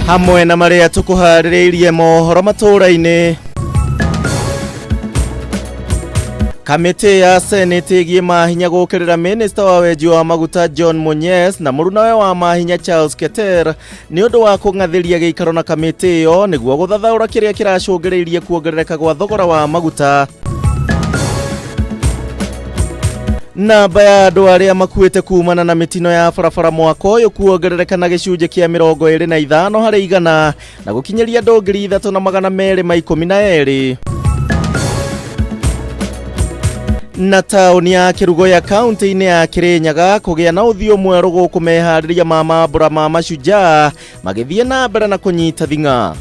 Hamwe na marĩa tũkũharĩrĩirie mohoro matũũra-inĩ. Kamĩtĩ ya Senate ĩgiĩ mahinya gũkĩrĩra minista wa wenji wa maguta John Munyes na mũrunawe wa mahinya Charles Keter nĩ ũndũ wa kũng'athĩria gĩikaro na kamĩtĩ ĩyo nĩguo gũthathaũra kĩrĩa kĩracũngĩrĩirie kuongerereka gwa thogora wa maguta. Namba ya andũ arĩa makuĩte kumana na mĩtino ya barabara mwaka ũyũ kuongerereka na gĩcunjĩ kĩa 25 harĩ igana na gũkinyĩria andũ 3212. Na taũni ya Kĩrugoya kaunti-inĩ ya Kĩrĩnyaga kũgĩa na ũthiũ mwerũ gũkũ meharĩria ma mambũra ma Mashujaa magĩthiĩ na mbere na kũnyita thing'a.